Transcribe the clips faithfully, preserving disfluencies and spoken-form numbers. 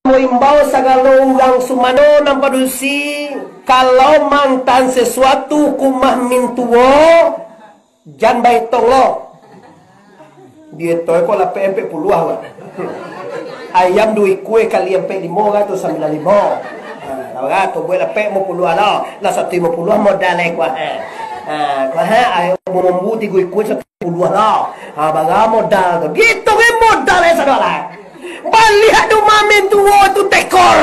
maimbau sagalo urang sumando nan padusi, kalau maantaan sasuatu ka umah mintuo, jan baetong lo. Dietong ko lapek ampek puluah lah. Ayam duo ikua kali ampek limo kan tu sambilan limo. Ha, lah barato buek lapek limo puluah lah. Lah satu limo puluah modal eh kuah eh. Ha, kuah eh, ayam bumbu tigo ikua satu puluah lah. Ha, bara modal tu. Gitu kan modal eh sadolah. Baliak tu mamin tuo tu tekor.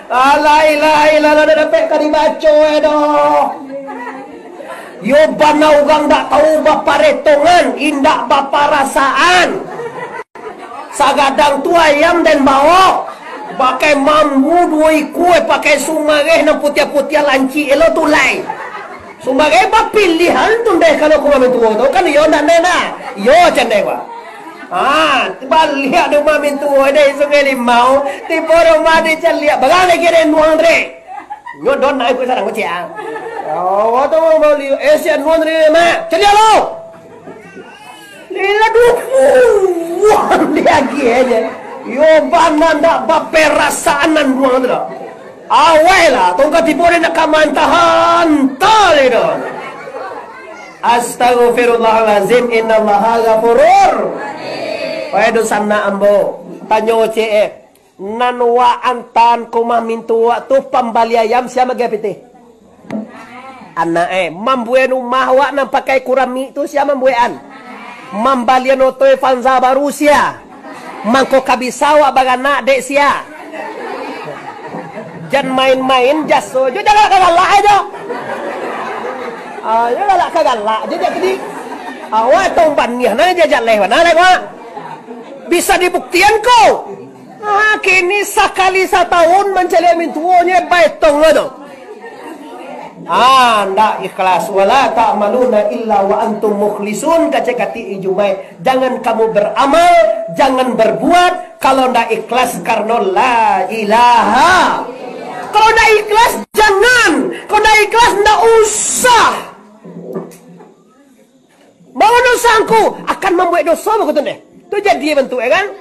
Alailah, ilah, dah dapek ka dibaco eh doh. Yo bana urang dak tahu baparetongan, indak baparasaan. Sagadang tu ayam den baok, pakai mambu duo ikua, pakai sumareh nan putiah-putiah lancik elo tulai. Sumareh bapilihan tu ndeh kalau ka mamin tuo tu kan yo ndak ndeh nah. Yo candeh gua. Ha, baliak tu mamin tuo deh Sungai Limau, tibo rumah deh caliak, barang lagi deh nuang deh. Nyo don naik ku sarang kuciang. Oh, tu mau bali, eh si nuang deh mak, caliak lo. Lila duo puang diagiah aja. Yo bana ndak baperasaan nan duang tu lah. Awai lah, tongka tibo dia nak ka mantah-antah lih tu. Astagfirullahalazim, innallaha ghafurur. Wahai dunsanak ambo, tanyo ciek eh, nan wak antaan ka umah mintuo wak tu pambali ayam sia magiah pitih? Anak eh, mambuek rumah awak nan pakai kuramik tu sia mambuekan? Mambalian oto Avanza baru sia? Mangko ka bisa awak baranak dek sia? Jan main-main jaso jo, jan galak-galak ajo. Ah, jan galak-galak ajo jadi. Awak tong baniah nah jajak leh mana leh wak. Bisa dibuktian ko. Ah, kini sakali satahun mancaliak mintuonyo baetong tu. Ah, ndak ikhlas. Wala ta'maluna illa wa antum mukhlisun, kacek katik Jumaik. Jangan kamu beramal, jangan berbuat kalau ndak ikhlas karena la ilaha. Kalau ndak ikhlas, jangan. Kalau ndak ikhlas, ndak usah. Bawa dosa angku akan mambuek dosa bakutu deh. Tu jadi bantuk ya kan?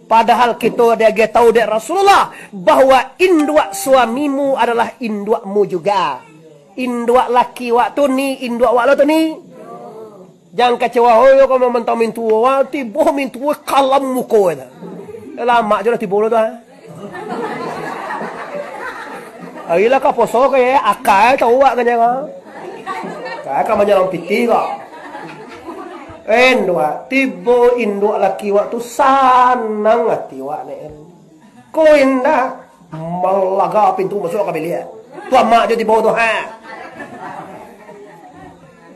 Padahal kito diagiah tahu dek Rasulullah bahwa induak suamimu adalah induakmu juga. Induak laki wak tu ni, induak wak lo tu ni. Jangan kecewa, oh yo kau mamantang mintuo, wah tibo mintuo kalam muko tu. Lamak je lah tibo lo tu ha. Ari lah ka poso ka ye, akai tau wak ka nyawa. Ka ka manyalang piti kok. Induak, tibo induak laki wak tu sanang ati wak ne. Ko indak, malaga pintu masuak ka biliak. Tu amak jo tibo tu ha.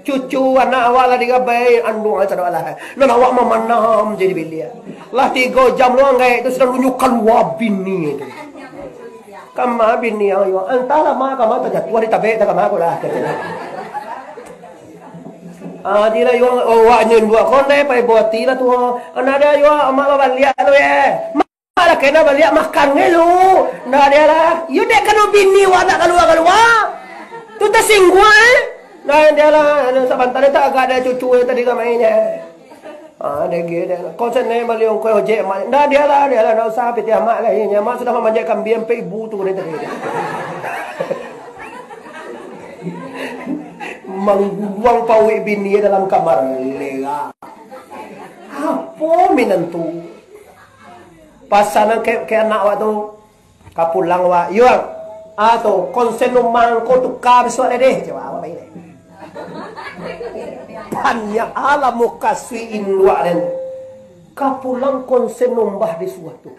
Cucu anak awak lah digabai anduang ai sadok alah. Nan awak mamanam jadi biliak. Lah tigo jam lo anggaik tu sudah lunyo kalua bini tu. Kama bini awak, antahlah ma kama tajatuah di tabek tak kama ko lah. Ah, di lah yo awak nyo induak kondai pai buati lah tu. Anak dia yo amak babaliak tu ye. Lah kena baliak makan ngai lu. Nah dia lah. Yo dek kano bini wak nak kalua-kalua. Tu tasingguang eh. Nah dia lah, anu sabanta dia tak agak ada cucu dia tadi ramai nya. Ah, dia gede. Kau senai bali ongkoi ojek mak. Nah dia lah, dia lah, ndak usah pitih amak lah. Inya mak sudah mamanjak kambing sampai ibu tu dia tadi. Mangguluang pawik bini dalam kamar. Lera. Apo minantu? Pasanan ke, ke anak wak tu, ka pulang wak, yuang, ah tu, konsen rumah ko tuka bisuak deh, cuma awak baik deh. Banyak alam mukasuik induak den. Ka pulang konsen nombah disuah tu.